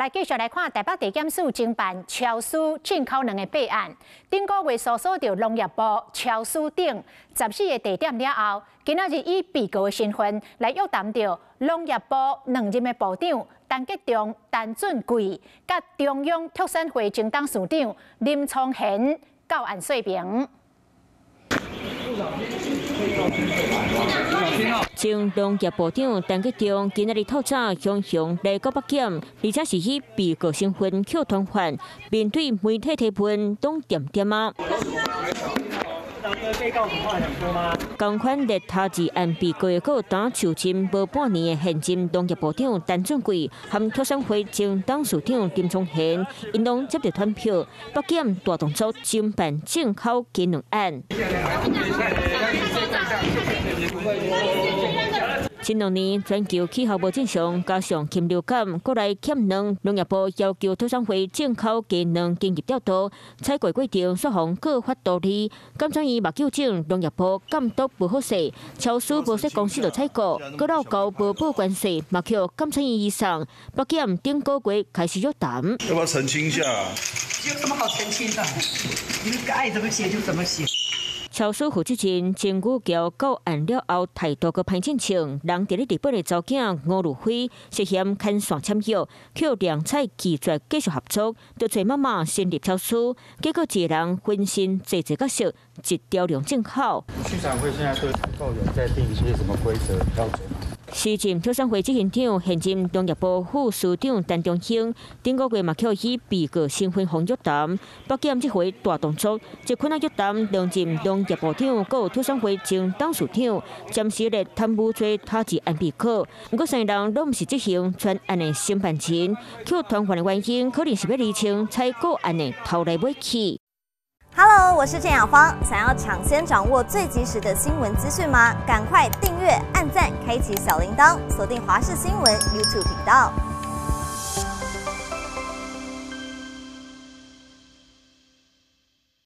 來繼續來看台北地檢署偵辦超市進口卵的弊案。頂個月搜索著農業部超市等14個地點了後，今仔日以被告的身份來約談著農業部兩任的部長陳吉仲、陳俊貴，佮中央畜產會前董事長林聰賢到案說明。前農業部長陳吉仲今仔日透早雄雄來到北檢，而且是以被告身份予傳喚，面對媒體提問，攏恬恬仔。仝款列他治案被告的閣當受審無半年的現任農業部長陳俊貴，和畜產會前董事長林聰賢，𪜶攏接著傳票，北檢大動作偵辦進口雞卵案。前兩年全球氣候無正常，加上禽流感，閣來欠卵，農業部要求畜產會進口雞卵緊急調度，採購過程煞予告發獨立。監察院嘛糾正農業部監督無好勢，超市無設公司就採購，閣漏交無報關稅，嘛予監察院移送。北檢頂個月開始約談。要不要澄清一下？有什麼好澄清的？你愛怎麼寫就怎麼寫。超市負責人曾玉橋告案了後，態度閣歹親像，人佇咧日本的查某囝吳如輝涉嫌牽線簽約，予量產拒絕繼續合作，就揣媽媽成立超市，結果一個人分身濟濟角色，一條龍進口。畜產會現在對採購有在定一些什麼規則標準？時任畜產會執行長、現任農業部副司長陳忠興，頂個月嘛予以被告身份予約談。北檢這回大動作，這款仔約談兩任農業部長、閣畜產會前董事長，暫時列貪污罪他治案被告。毋過三人攏毋是執行全案的承辦人，予傳喚的原因可能是欲釐清採購案的頭來尾去。 Hello，我是鄭雅芳。想要搶先掌握最及時的新聞資訊嗎？趕快訂閱、按讚、開啟小鈴鐺，鎖定華視新聞 YouTube 頻道。